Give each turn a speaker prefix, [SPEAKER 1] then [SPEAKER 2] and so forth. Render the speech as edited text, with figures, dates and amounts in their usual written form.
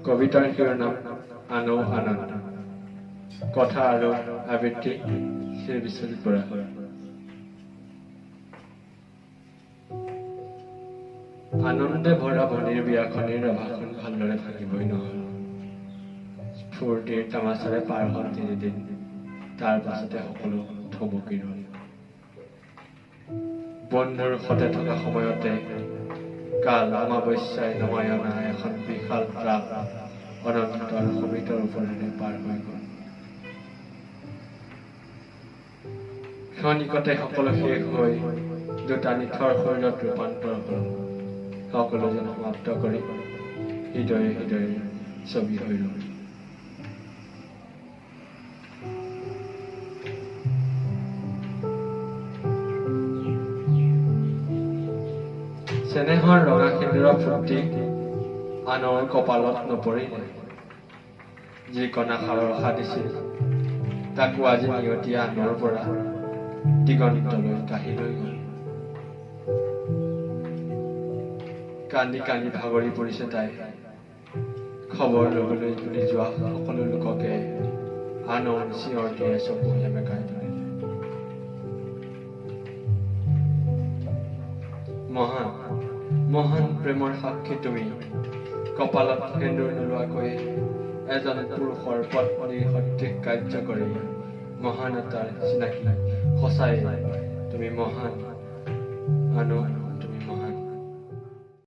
[SPEAKER 1] কবিতাৰ শিৰোনাম আনৌ আনন্দ। কথা আৰু আবৃত্তি শ্ৰী বিশ্বজিৎ বৰা। আনন্দে ভৰা ভনীৰ বিয়াখনিৰ ৰভাখন ভালদৰে ভাঙিবই নহল। ফূৰ্তিৰ তামাচাৰে পাৰ হল তিনিদিন। তাৰ পাছতে সকলো থমকি ৰল। বন্ধুৰ সতে থকা সময়তে কাল অমাৱস্যাই নমাই অনা এখন বিশাল ট্ৰাক অনন্ত আৰু সমিতৰ ওপৰেৰে পাৰ হৈ গল। ক্ষণিকতে সকলো শেষ হৈ দুটা নিথৰ শৰীৰত ৰূপান্তৰ হল। সকলো যেন সমাপ্ত কৰি হৃদয়ে হৃদয়ে ছবি হৈ ৰল। চেনেহৰ ৰঙা সেন্দুৰৰ ফুৰ্তি আনৰ কপালত নপৰিলে। যি কণা সাৰৰ আশা দিছিল, তাকো আজি নিয়তিয়ে আনৰ পৰা দিগন্তলৈ কাঢ়ি লৈ গল। কান্দি কান্দি ভাগৰি পৰিছে তাই। খবৰ লবলৈ বুলি যোৱা সকলো লোককে আনৰ চিঞৰটিয়ে চকু সেমেকাই তুলিলে। মহান মহান প্ৰেমৰ সাক্ষী তুমি। কপালত সেন্দুৰ নোলোৱাকৈ এজন পুৰুষৰ পত্নীৰ সদৃশ কাৰ্য কৰি মহানতাৰ চিনাকি। সঁচাই তুমি মহান আনো